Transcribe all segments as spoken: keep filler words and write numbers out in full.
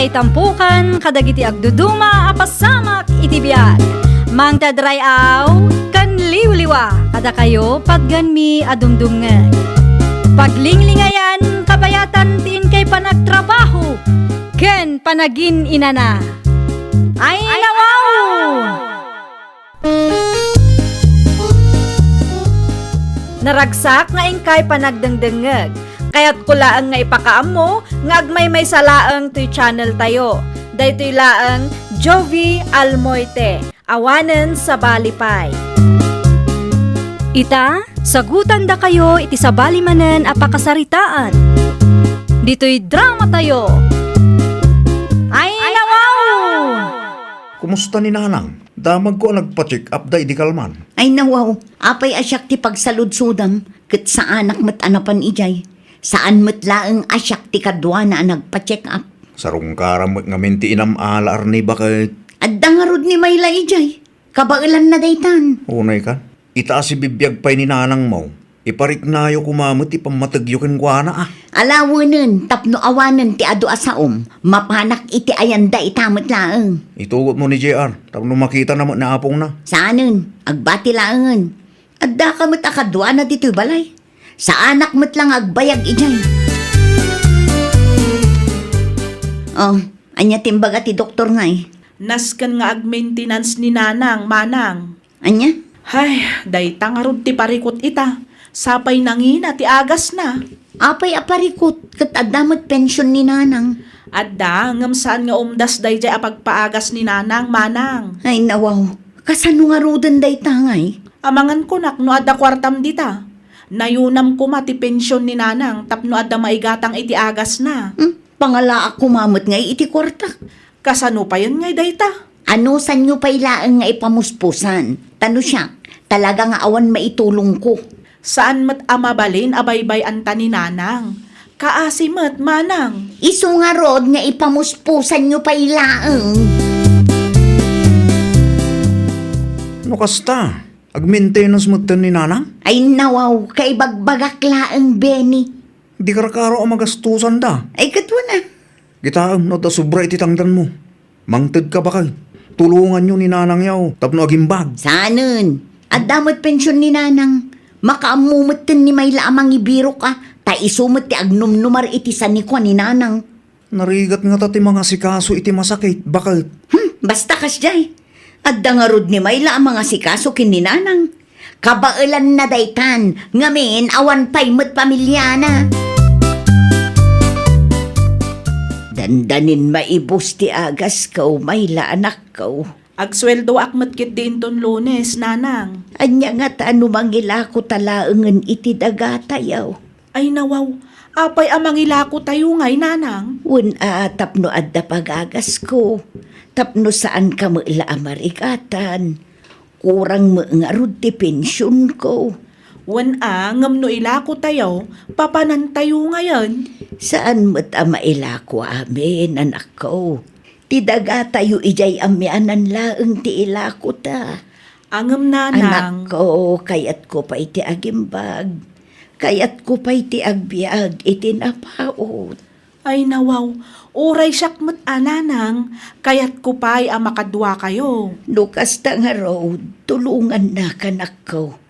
Itampukan kadagiti agduduma a pasamak iti biag. Mangted ray-aw ken liwliwa kadakayo patgenmi a dumdumngeg. Paglinglingayan kabayatan ti inkay panagtrabaho ken panagin-inana. Ay, nawaw! Naragsak nga inkay panagdengdengngeg. Kayatko laeng nga ipakaammo nga agmaymaysa laeng toy channel tayo. Daytoy laeng Jovie Almoite, awanen sabali pay. Ita, sagutandakayo iti sabali manen a pakasaritaan. Ditoy drama tayo. Ay, nawaw! Kumusta ni Nanang? Damagko a nagpa-check up da idi kalman. Ay, nawaw, apay a siak ti pagsaludsodam, ket saanak met a napan idiay. Saan met laeng a siak ti kaduana a nagpa-check up. Sarungkaram met ngamin ti inam-ala, Arnie, baket. Adda ngarud ni Mayla idiay. Kabaelanna daytan. Unay kan. Ita a sibibiag pay ni Nanangmo. Ipariknayo koma met ti pammategyo kenkuana, a. Alawenen tapno awanen ti adu a saom, mapanak iti ayanda ita met laeng. Itugotmo ni J R tapno makitana met ni apongna. Saanen, agbati laengen. Addaka met a kaduana ditoy balay. Saanak met la nga agbayag idiay. Oh, ania ti imbaga ti doktor ngay? Nasken nga ag-maintenance ni Nanang, Manang. Ania? Hay, dayta ngarud ti parikut ita. Sapay nangina ti agasna. Apay a parikut, ket adda met pension ni Nanang. Adda, ngem saan nga umdas daydiay a pagpaagas ni Nanang, Manang. Ay, nawaw. Kasano ngaruden dayta ngay? Amangan kunak no adda kuartam dita. Nayunam koma ti pension ni Nanang tapno adda maigatang iti agasna. Hmm? Pangalaak koma met ngay iti kuartak. Kasano payen ngay dayta? Anusanyo pay laeng nga ipamuspusan. Ta no siak, talaga nga awan maitulongko. Saan met a mabalin a baybay-anta ni Nanang. Kaasi met, Manang. Isu ngarud nga ipamuspusanyo pay laeng. No kasta, ag-maintenance metten ni Nanang? Ay, nawaw, kaibagbagak laeng, Benny. Di karkaro a magastusanda. Ay, ket wen a. Kitaem no adda sobra iti tangdanmo. Mangtedka, baket. Tulonganyo ni Nanangyo tapno agimbag. Saanen. Adda met pension ni Nanang. Makaammo metten ni Mayla a mangibirok a, ta isu met ti agnumnumar iti sanikua ni Nanang. Narigat ngata ti mangasikaso iti masakit, baket. Hmm, basta kasdiay. Adda ngarud ni Mayla a mangasikaso ken ni Nanang. Kabaelanna daytan, ngamin awan pay met pamiliana. Dandanin maibus ti agasko, Mayla, anakko. Agsueldoak met ketdi inton Lunes, Nanang. Ania ngata no mangilakota laengen iti dagatayo? Ay, nawaw, apay a mangilakotayo ngay, Nanang? Wen a, tapno adda pagagasko, tapno saanka met la a marigatan. Kurang met ngarud ti pensionko. Wen a, ngem no ilakotayo, papanantayo ngayen? Saan met a mailako amin, anakko. Ti dagatayo idiay amianan laeng ti ilakota. Ngem, Nanang. Anakko, kayatko pay ti agimbag. Kayatko pay ti agbiag iti napaut. Ay, nawaw, uray siak met a, Nanang, kayatko pay a makaduakayo. No kasta ngarud, tulongannaka, anakko.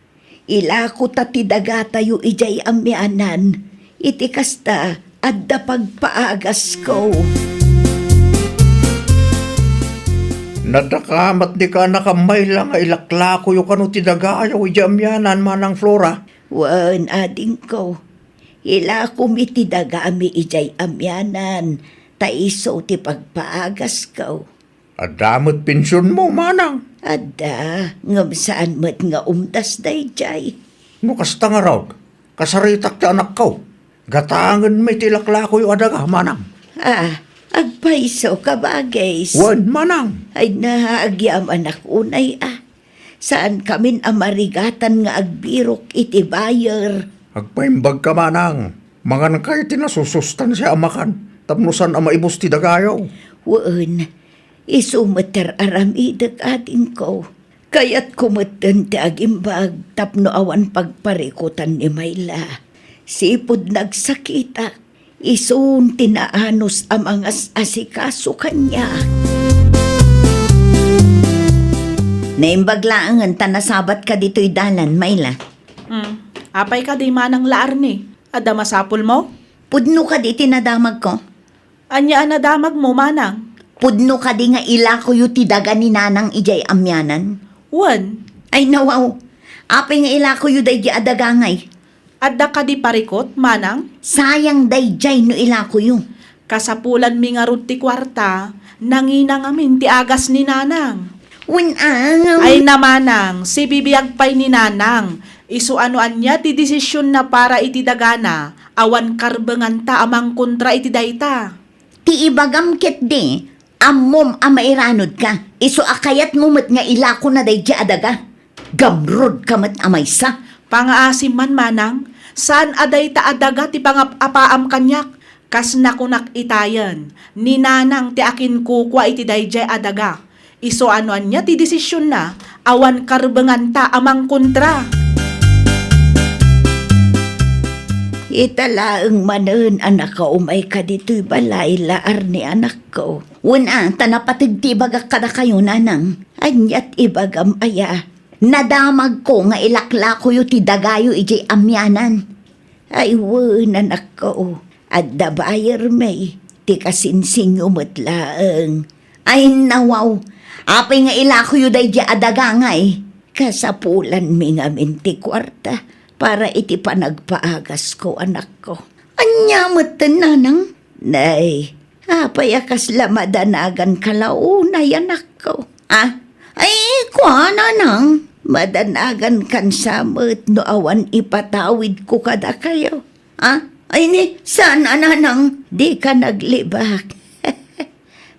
Ilakota ti dagatayo idiay amianan. Iti kasta, adda pagpaagasko. Nadakamat ni ka, anak, a Mayla, nga ilaklakoyo kano ti dagayo idiay amianan, Manang Flora? Wen, adingko. Ilakomi ti dagami idiay amianan, ta isu ti pagpaagasko. Adda met pensionmo, Manang? Adda, ngem saan met nga umdas daydiay. No kasta ngarud, kasaritak ti anakko. Gatangenmi ti ilaklakoyo a daga, Manang. Ah, agpayso ka, bagis. Wen, Manang. Ay na, agyamanak unay a. Saankamin a marigatan nga agbirok iti buyer. Agpaimbagka, Manang. Manganka iti nasusustansia a makan, tapno saan a maibus ti dagayo. Wen, isu met ti ar-aramidek, adingko. Kayatko metten ti agimbag tapno awan pagparikutan ni Mayla. Sipud nagsakitak, Isun ti naanus a mangas-asikaso kaniak. Naimbag laengen ta nasabatka ditoy dalan, Mayla. Hmm. Apay kadi manang la Arne? Adda masapulmo? Pudno kadi ti nadamagko? Ania a nadamagmo, manang? Pudno kadi nga ilakoyo ti daga ni Nanang idiay amianan? Wen. Ay, nawaw. Apay nga ilakoyo daydi a daga ngay? Adda kadi parikut, manang? Sayang daydiay no ilakoyo. Kasapulanmi ngarud ti kuarta, nangina ngamin ti agas ni Nanang. Wen, ah. Ay na, manang, sibibiag pay ni Nanang. Isu a no ania ti desisionna para iti dagana, awan karbenganta a mangkontra iti dayta. Ti ibagam ketdi, ammom a mairanudka, isu a kayatmo met nga ilakona daydi a daga. Gamrodka met a maysa. Pangaasim man, manang, saan a dayta a daga ti pangap-apaam kaniak. Kas nakunak itayen, ni Nanang ti akinkukua iti daydiay a daga. Isu a no ania ti desisionna, awan karbenganta a mangkontra. Ita laeng manen a nakaumay ka ditoy balay, la Arne, anakko. Wen a, ta napateg ti ibagak kadakayo, Nanang. Aniat ibagam aya? Nadamagko nga ilaklakoyo ti dagayo idiay amianan. Ay wen, anakko, adda bayarmi, ti kasinsinyo met laeng. Ay, nawaw, apay nga ilakoyo daydi a daga ngay? Kasapulanmi ngamin ti kuarta para iti panagpaagasko, anakko. Ania metten, Nanang? Nay, apay a kasla madanaganka la unay, anakko? Ah? Ay, kua, Nanang, madanagankan sa met no awan ipatawidko kadakayo. Ah? Ay ni, saan a, Nanang? Dika naglibak.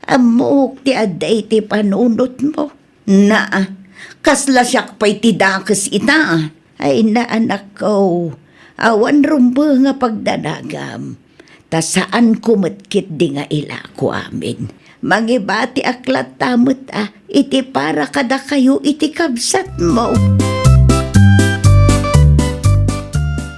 Ammok ti adda iti panunotmo. Naa, kasla siak pay ti dakes ita. Ay, na, anakko, awan rumbeng a pagdanagam. Ta saanko met ketdi nga ilako amin. Mangibatiak latta met a iti para kadakayo iti kabsatmo.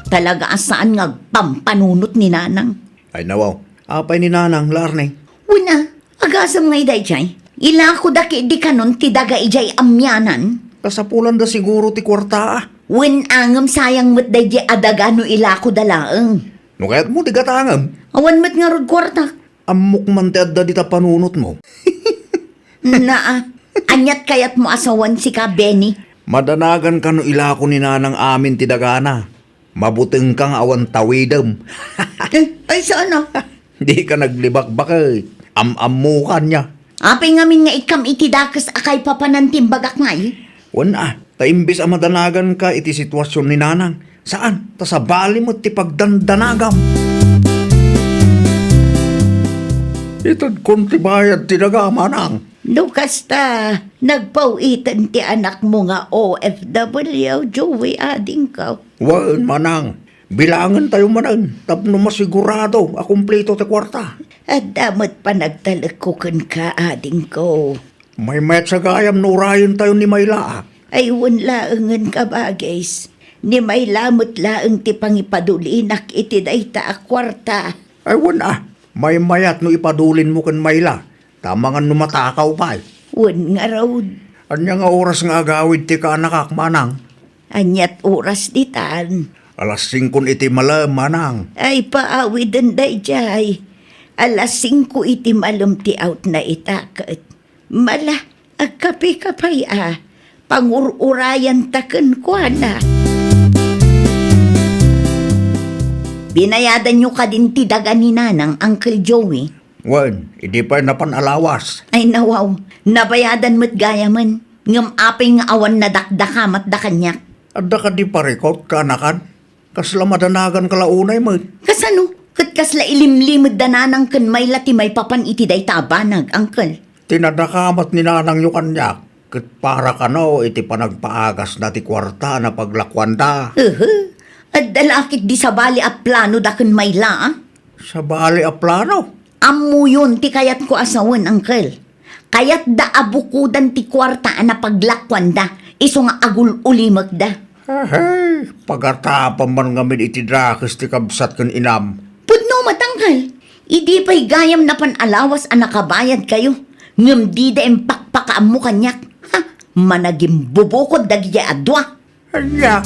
Talaga a saan nga agpampanunot ni Nanang. Ay, nawaw. Apay ni Nanang, la Arne? Wen a, agasem ngay daydiay? Ilakoda ketdi kanon ti daga idiay amianan? Kasapulanda siguro ti kuarta a. Wen a, ngem sayang met daydi a daga no ilakoda laeng. No kayatmo ti gatangem? Awan met ngarud kuartak. Ammok man ti adda dita panunotmo. Naa, aniat kayatmo a sawen, sika, Benny? Madanaganka no ilako ni Nanang amin ti dagana. Mabutengka nga awan tawidem. Eh, ay, saan a? Dika naglibakbak, eh. Am-ammokan niya. Apay ngamin nga ikkam iti dakes a kaipapanan ti imbagak ngay? Wen a, ta imbes a madanaganka iti situasion ni Nanang, saan, ta sabali met ti pagdandanagam. Itedkon ti bayad ti daga, manang. No kasta, nagpaw-iten ti anakmo nga O F W, Joey, adingko. Wen, manang, bilangentayo manen tapno masigurado a kumpleto ti kuarta. Adda met panagtalekko kenka, adingko. Maymayat sa gayam no urayentayo ni Mayla a. Ay, wen laengen, kabagis. Ni Mayla met laeng ti pangipadulinak iti dayta a kuarta. Ay, wen a, maymayat no ipadulinmo ken Mayla. Ta amangan no matakaw pay. Wen ngarud. Ania nga oras nga agawid ti kaanakak, manang? Aniat oras ditan? Alas singkon iti malem, manang. Ay, paawiden daydiay. Alas singko iti malem ti outna ita ket. Mala, agkape ka pay a. Pangur-urayanta kenkuana. Binayadanyo kadin ti daga ni Nanang, Uncle Joey? Wen, idi pay napan a lawas. Ay, nawaw, nabayadan met gayamen. Ngem apay nga awan nadakdakamatda kaniak? Adda kadi parikut, kaanakan? Kasla madanaganka la unay met. Kasano? Ket kasla ilimlimedda Nanang ken Mayla ti maipapan iti dayta a banag, uncle? Ti nadakamat ni Nanangyo kaniak, ket para kano iti panagpaagasna ti kuarta a napaglakuanda. Ehe. Adda la ketdi sabali a planoda ken Mayla, a? Sabali a plano? Ammoyon ti kayatko a sawen, uncle. Kayatda a bukodan ti kuarta a napaglakuanda, isu nga agul-ulimekda. Ahey, pagatapam man ngamin iti dakes ti kabsat ken inam. Pudno Umatangkal, idi pay gayam napan a lawas a nakabayadkayo, ngem dida impakpakaammo kaniak. Ha? Managimbubukod dagiti a dua. Ania?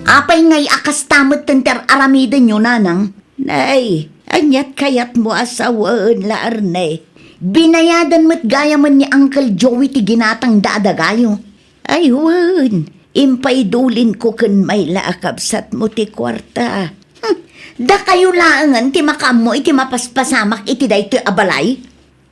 Apay ngay a kasta met ti ar-aramidenyo, nanang? Nay, aniat kayatmo a sawen la, Arne? Binayadan met gayamen ni Uncle Joey ti ginatangda a dagayo. Ay wen, impaidulinko ken mayla a kabsatmo ti kuarta. Hmm, dakayo laengen ti makaammo iti mapaspasamak iti daytoy a balay?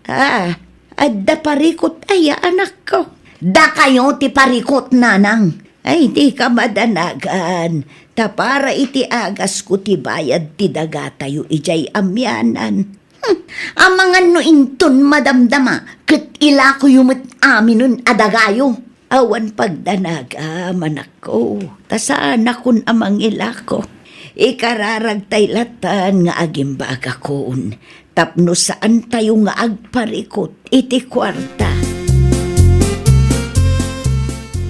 Ah, adda parikut aya, anakko? Dakayo ti parikut, nanang. Ay, dika madanagan, ta para iti agasko ti bayad ti dagatayo idiay amianan. Hmm, amangan no inton madamdama, ket ilakoyo met aminen a dagayo. Awan pagdanagam, anakko, ta saanakon a mangilako. Ikararagtay latan nga agimbagakon tapno saantayo nga agparikut iti kuarta.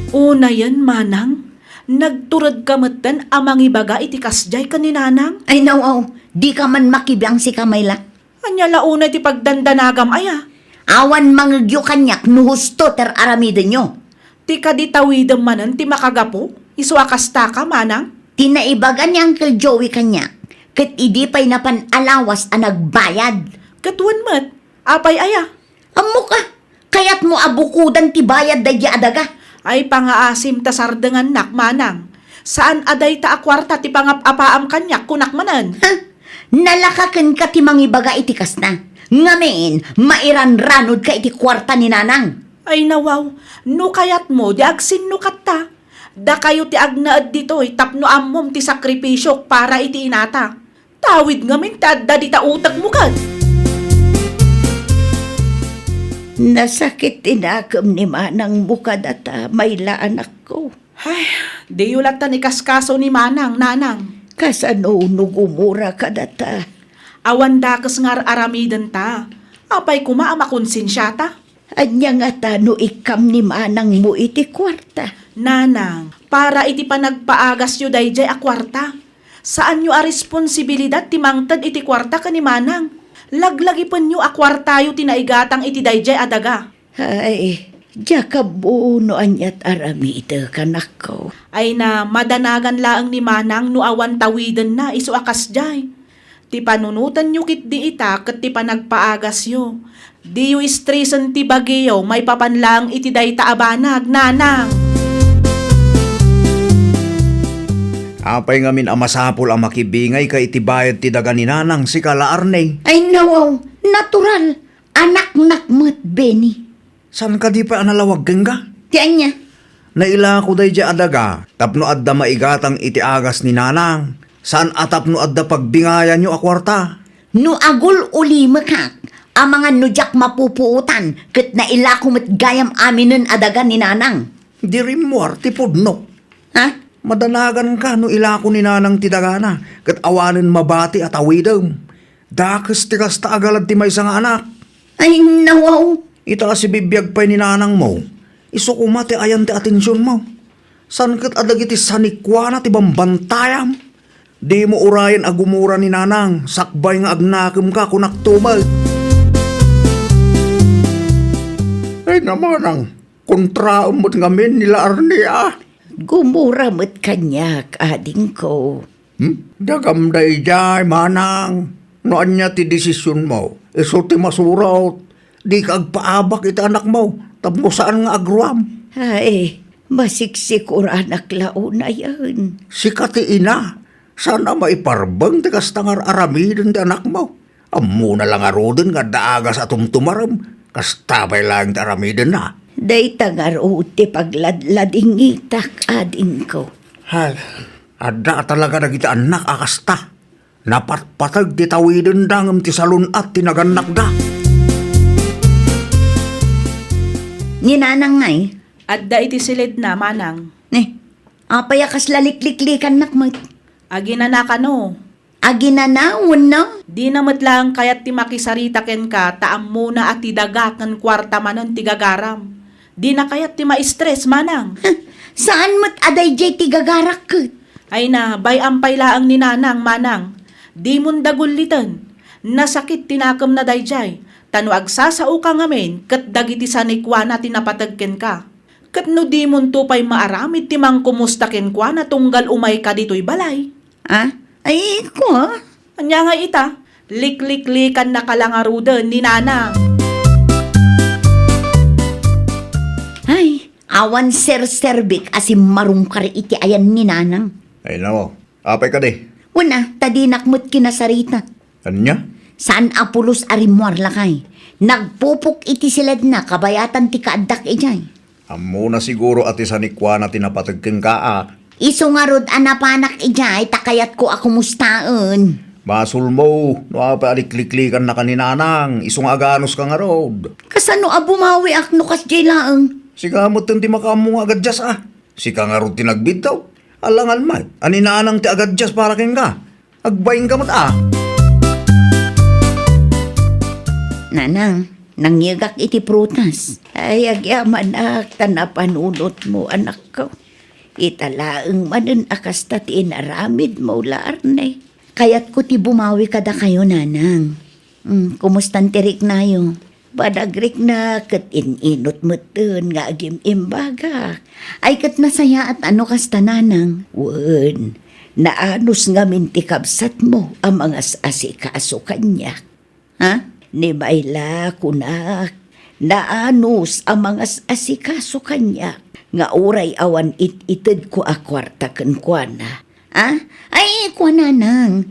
Unayen, manang, nagturedka metten a mangibaga iti kasdiay ken ni nanang? Ay, naw-aw, dika man makibiang sika, mayla. Ania la unay ti pagdandanagam aya? Awan mangegyo kaniak no husto ti ar-aramidenyo. Ti kadi tawidem manen ti makagapu, isu a kastaka, manang? Ti naibaga ni Uncle Joey kaniak, ket idi pay napan a lawas a nagbayad. Ket wen met, apay aya? Ammok a, kayatmo a bukodan ti bayad daydi a daga? Ay, pangaasim ta sardengannak, manang. Saan a dayta a kuarta ti pangap-apaam kaniak, kunak manen. Ha? Nalaka kenka ti mangibaga iti kasta. Ngamin, mairanranodka iti kuarta ni nanang. Ay nawaw, no kayatmo, di agsinnukatta. Dakayo ti agnaed ditoy tapno ammom ti sakripisiok para iti inata. Tawid ngamin ti adda dita utekmo ket. Nasakit ti nakem ni manangmo kadata, mayla, anakko. Ay, diyo lattan ikaskaso ni manang, nanang. Kasano no gumura kadata? Awan dakes nga ar-aramidenta. Apay koma a makonsensiata? Ania ngata no ikkam ni manangmo iti kuarta? Nanang, para iti panagpaagasyo daydiay a kuarta. Saanyo a responsibilidad ti mangted iti kuarta ken ni manang. Laglagipenyo a kuartayo ti naigatang iti daydiay a daga. Ay, diak ammo no aniat aramidek, anakko. Ay na, madanagan laeng ni manang no awan tawidenna isu a kasdiay. Ti panunotenyo ketdi ita ket ti panagpaagasyo. Diyo istresen ti bagiyo maipapan laeng iti dayta a banag, nanang. Apay ngamin a masapul a makibingayka iti bayad ti daga ni nanang, sika la, Arne? Ay, nawaw, natural. Anaknak met, Benny. Saan kadi pay a nalawag kenka? Ti ania? Nailako daydiay a daga tapno adda maigatang iti agas ni nanang. Saan a tapno adda pagbingayanyo a kuarta. No agul-ulimekak, amangan no diak mapupuotan, ket nailako met gayam aminen a daga ni nanang. Di rimmuar ti pudno. Ha? Madanaganka no ilako ni nanang ti dagana, ket awanen mabati a tawidem. Dakes ti kasta a galad ti maysa nga anak. Ay, nawaw. Ita a sibibiag pay ni nanangmo, isu koma ti ayan ti atensionmo. Saan ket a dagiti sanikuana ti bambantayam? Dimo urayen a gumura ni nanang, sakbay nga agnakemka, kunakto met. Ay, namanang, kontraem met ngamin ni la Arne a. Gumura met kaniak, adingko. Hmm? Dagam daydiay, manang. No ania ti desisionmo, isu ti masurot. Dika agpaabak iti anakmo, tapno saan nga agruam. Ay, masiksikoranak la unayen. Sika ti ina, saan a maiparbeng ti kasta nga ar-aramiden ti anakmo. Ammona la ngaruden nga adda agas a tumtumarem, kasta pay laeng ti aramidenna. Dayta ngarud ti pagladladingitak, adingko. Hay, adda a talaga dagiti annak a kasta. Napatpateg ti tawidenda ngem ti salun-at ti nagannakda. Ni nanang ngay? Adda iti siledna, manang. Ni, apay a kasla likliklikannak met? Aginana kano? Aginana wenno? Dina met laeng kayat ti makisarita kenka ta ammona a ti daga ken kuarta manen ti gagaram. Dina kayat ti ma-stress, manang. Saan met a daydiay ti gagarak ket? Ay na, bay-am pay laeng ni Nanang, Manang. Dimon da gulliten. Nasakit ti nakemna daydiay, ta no agsasaoka ngamin ket dagiti sanikuana ti napateg kenka. Ket no dimonto pay maaramid ti mangkumusta kenkuana tunggal umayka ditoy balay. Ah? Ay, ko, ah? Ania nga ita? Likliklikan na kalangaruden ni Nanang. Ay, awan serserbik a simmarungkar iti ayan ni Nanang. Ay, nao. Apay kadi? Wen a, ta dinak met kinasarita. Ania? Saan a pulos a rimmuar, lakay. Nagpupok iti siledna, kabayatan ti kaaddak idiay. Ammona siguro a ti sanikuana ti napateg kenka, a. Isu ngarud a napanak idiay ta kayatko a kumustaen. Basolmo, no apay a likliklikan na ka ni Nanang, isu nga aganuska ngarud. Kasano a bumawiak no kasdiay laeng? Sika metten ti makaammo nga agaddias, a. Sika ngarud ti nagbiddaw. Alangan met a ni Nanang ti agaddias para kenka. Agbainka met, a. Nanang, nangyegak iti prutas. Ay, agyamanak ta napanunotmo, anakko. Ita laeng manen a kasta ti inaramidmo, la Arne. Kayatko ti bumawi kadakayo, Nanang. Mm, kumustan ti riknayo? Panagrikna ket in-inut metten nga agim-imbagak. Ay, ket nasayaat a no kasta, Nanang. Wen, naanus ngamin ti kabsatmo a mangas-asikaso kaniak. Ha? Ni Mayla, kunak, naanus a mangas-asikaso kaniak nga uray awan it-itedko a kuarta kenkuana. Ha? Ay, kua, Nanang.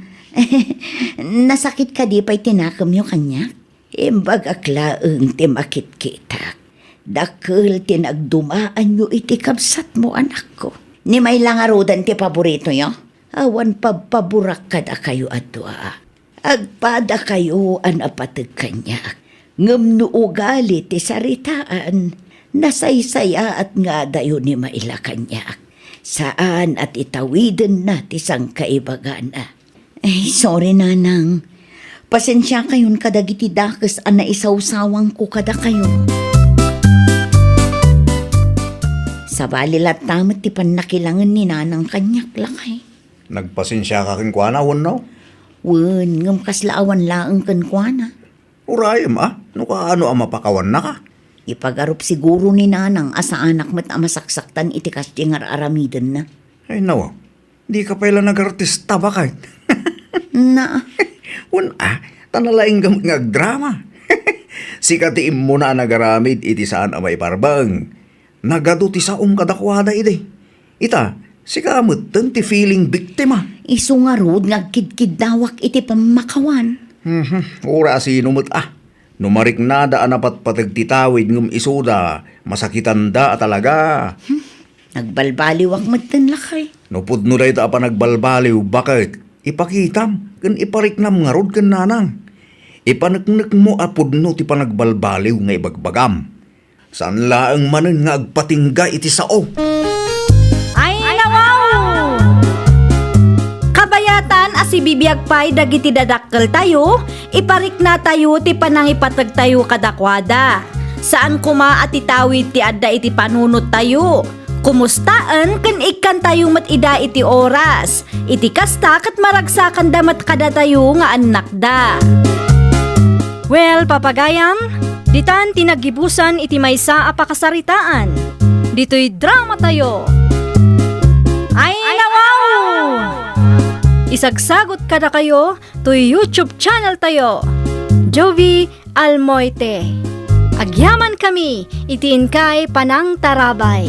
Nasakit kadi pay ti nakemyo kaniak? Imbagak laeng ti makitkitak. Dakkel ti nagdumaanyo iti kabsatmo, anakko. Ni Mayla ngaruden ti paboritoyo? Awan pabpaborak kadakayo a dua. Agpadakayo a napateg kaniak. Ngem no ugali ti saritaan, nasaysayaat ngadayo ni Mayla kaniak. Saan a ti tawidenna ti sangkaibagana. Ay, sorry, Nanang. Pasensiakayon kadagiti dakes a naisawsawangko kadakayo. Sabali latta met ti pannakilangen ni Nanang kaniak, lakay. Nagpasensiaka kenkuana, wenno? Wen, ngem kasla awan laeng kenkuana. Urayem, a, no kaano a mapakawannaka. Ipagarup siguro ni Nanang a saanak met a masaksaktan iti kasdi nga ar-aramidenna. Ay, nawa. Dika pay la nagartista, baket. Na. Wen a, ta nalaingga met nga agdrama. Sika ti immuna a nagaramid iti saan a maiparbeng. Nagadu ti saom kadakuada idi. Ita, sika metten ti feeling biktima. Isu ngarud nga agkidkiddawak iti pammakawan. Mhm, uray a sino met a. No mariknada a napatpateg ti tawid ngem isuda, masakitanda a talaga. Hmm, nagbalbaliwak metten, lakay. No pudno dayta a panagbalbaliw, baket, ipakitam ken ipariknam ngarud ken Nanang. Ipaneknekmo a pudno ti panagbalbaliw nga ibagbagam. Saan laeng manen nga agpatingga iti sao. Ay, nawaw! Kabayatan a sibibiag pay dagiti dadakkeltayo, ipariknatayo ti panangipategtayo kadakuada. Saan koma a ti tawid ti adda iti panunottayo. Kumustaen ken ikkantayo met ida iti oras. Iti kasta, ket maragsakanda met kadatayo nga annakda. Well, papagayam, ditan ti naggibusan iti maysa a pakasaritaan. Ditoy dramatayo. Ay, nawaw! Isagsagot kadakayo toy YouTube channel tayo, Jovie Almoite. Agyamankami iti inkay panangtarabay.